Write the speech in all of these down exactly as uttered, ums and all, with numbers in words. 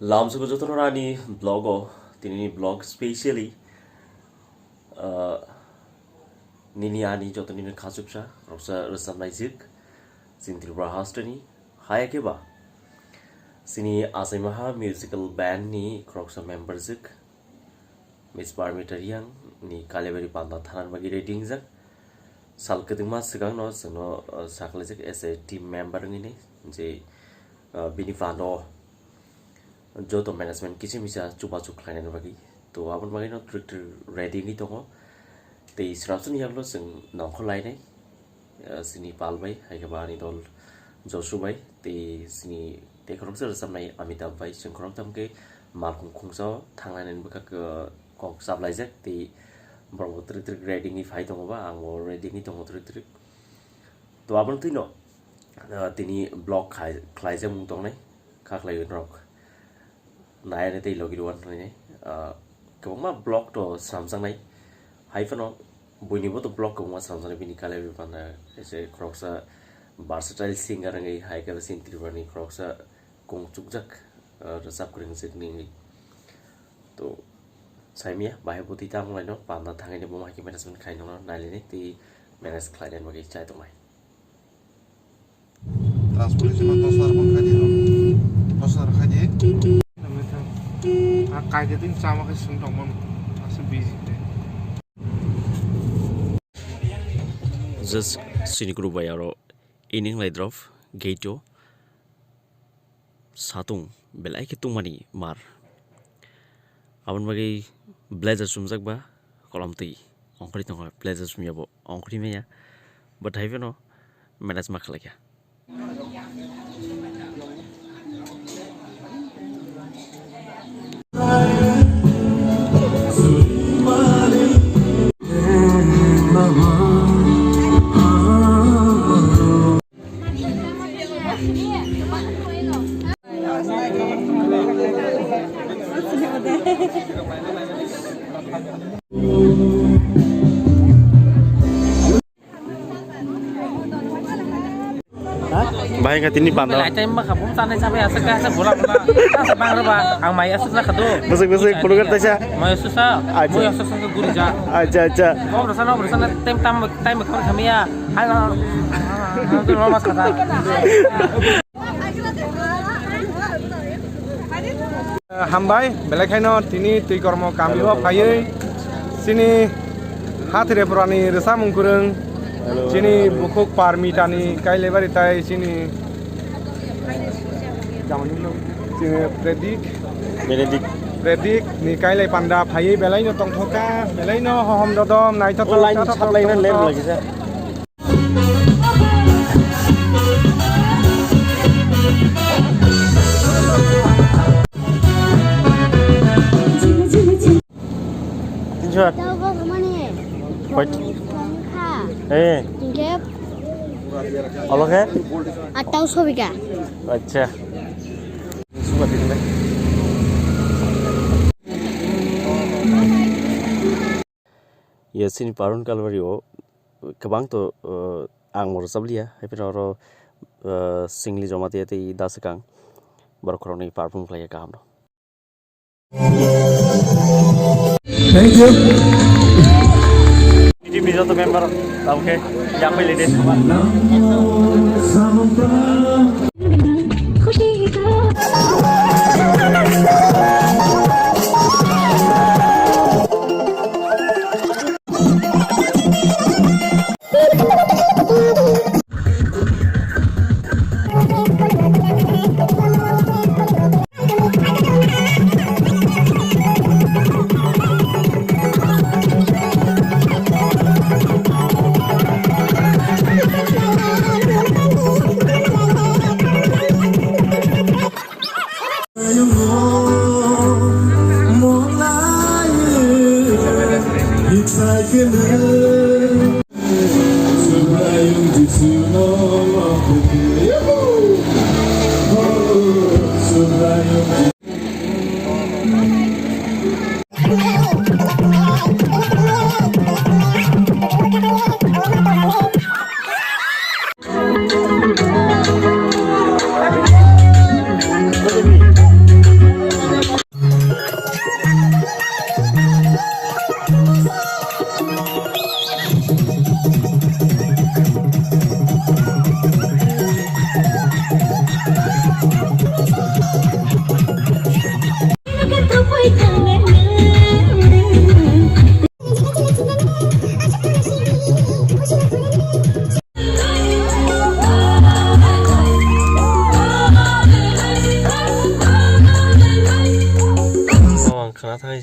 Lamsogo jotono ani vlog o, tinini vlog specially, ah, nini ani joto nini khachuksa, khoroksa rwchapnai jwk, chini Tripura hasteni, hai khe ba, chini Achaimaha musical band ni khoroksa member jwk, Miss Parmita Reang ni Kalibari panda thanani bagwi ready wngjak. Sal kwdwkma swkangno chwngno, uh, sakhlaijak as a team member wngwi ni je, uh, bini panda o joto management kisa misa chubachu khlainani bagwi. To aboni bagwino twrwk twrwk ready wngwi tongo. Tei srapsani yaklo chwng nongkhor lainai. Ah, chini pal bai, hai khe ba ani dol Josu bai, tei chini tei khoroksa rwchapnai Amitabh bai, chwng khoroktham khe malkhung khungsa o thangnani bwkha kok chaplaijak, tei borok bo twrwk twrwk ready wngwi phai tongo ba, ang bo ready wngwi tongo twrwk twrwk. To aboni twino, ah, tini vlog khai-, khlaijak mung tongnai, kha khlai rok. Nai ani tei logi rwan hwnwi, ah, kwbangma vlog to swnamjaknai. Hai phano buinibo to vlog kwbangma swnamjaknai, bini Kalibari panda kaisa khoroksa versatile singer wngwi, hai khe chini Tripurani khoroksa kung chukjak, ah, rwchap kwrwng jwk wngwi. To saimya, bahai bwtwi tamo laino panda thangwi bo hai khe management khai nangno nai lainai tei manage khlainani bagwi chai tongnai. Transportation no dos hajar phone khai di, dos hajar khai di. Ah, kai de din chama khai sung tong mon, asa busy de. Just sini group bai aro ining lai drop gate o. Satung belai khe tungmani mar. Aboni bagwi blazer chumjak ba kolom twi ongkhorwi tongo, blazer chumya bo ongkhorwi maya, bwthai phano manage ma khlai kha. Bahai kha tini panda. Lai time ma kha bum tanai chabai aswk kha aswk bola bola. Aswk bang rwba ang mai aswk na khadu. Bwswk bwswk phunukar taisa. Mai aswk sa. Acha. Mai aswk sa guri ja. Acha acha. Bom rasa no rasa na time tam time khamya. Hai no. Hai no. Hambai, belai khaino tini twi kormo kamio phaiwi chini ha Tripurani rwchapmung kwrwng, chini bukhuk Parmitani Kailebari tai chini, chini Predik, Benedict. Predik ni kailai panda phaiwi belaino tongthokha, belaino hohom dodom naithothok. O line naithothok saplai na tongthok. Lem lagi sa. Tinsho. Wait. Eh. Olo khe? Atta sho bika. Acha. Yes, chini Parun Kalbari o kwbang to, uh, ang bo rwchap liya, hai phano oro, uh, Singli Jamatia tei Da Swkang borok khoroknwi perform khlaiya kaham no. Thank you. B J P joto member rok khe yaphailai de.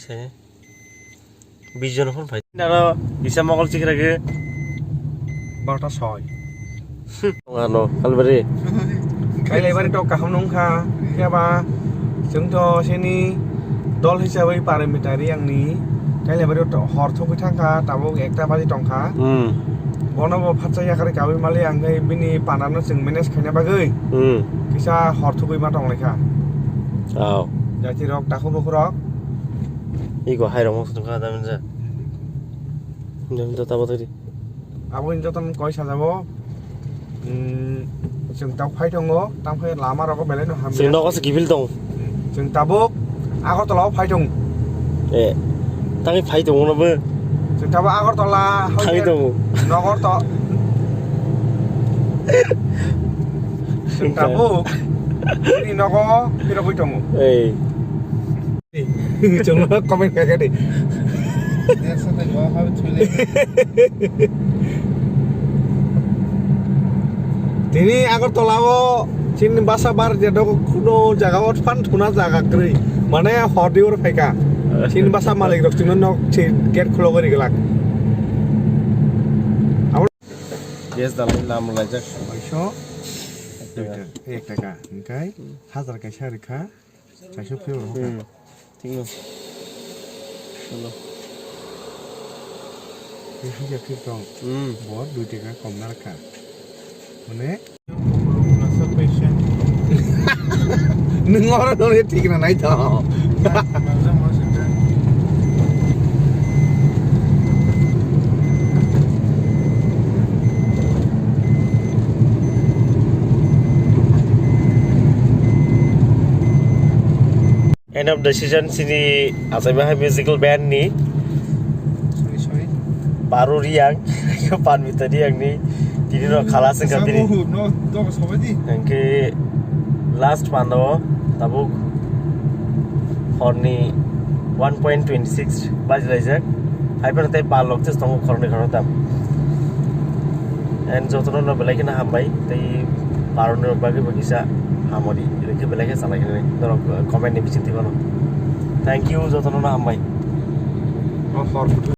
Khe bish jon phone phai. Naro kisa mokol chikra khe barota soi. Ano kalbari. Kailai bari to kaham nung kha. Khe ba chwng to sini dol hisabai parameter yang ni. Kailai bari to hor thugwi thang kha, tabuk ekta baji tong kha. Hmm. Bono bo phatsa yakarwi kabui mali ang khe bini panano chwng manage khaina bagwi. Hmm. Kisa hor thugwi ma tong lai kha. Oh. Jati rok takhuk bukhuk rok. Iko hai rok moksa tong kha da minja. Jom to tabo tadi. Abo ni joto koi sajabo. Hmm, chwng tabuk phai tongo, tamo khe lama rogo belai no hamya. Chwng nogo se kiphil tong. Chwng tabuk Agartala o phai tongo. Eh, tangwi phai tongo no bo. Chwng tabuk Agartala thangwi tongo. Nogor to. Chwng tabuk ni nogo phirogwi tongo. Eh. Chwngno comment kha khe di. Tini Agartala o chini basa bar je dogo kuno jaga o phan thuna jaga kwrwi. Mane hor di or phaika. Chini basa malik rok chwngno nok chi gate khulogwi ri glak. Abo gas dalai lam laijak. Baisho. Ek taka. Ek taka. Hingkai hazar kaisa rikha. Chaisuk phiyok rw kha. Hmm. Thik no. Chalo. Tei hija phiyok tong. Hmm. Bo dui taka kom na rwkha. Mane? Nwng oro no thik na nai to. End of the season chini achaiba hai musical band ni Sorry, sorry. Paru Riang, Panmita Riang ni tini no khalas wngkha bini. Sabu no, dog sabai di. Hingke last pando tabuk horni one point twenty six baji laijak. Haiphano tei par lok ches tongo khoroknwi khoroktham. And jotono no belai kheno hambai tei paroni rok bagwi bo kisa hamori rikhe belai khe salai khe norok comment ni bising twi mano. Thank you, jotono no hambai. O hor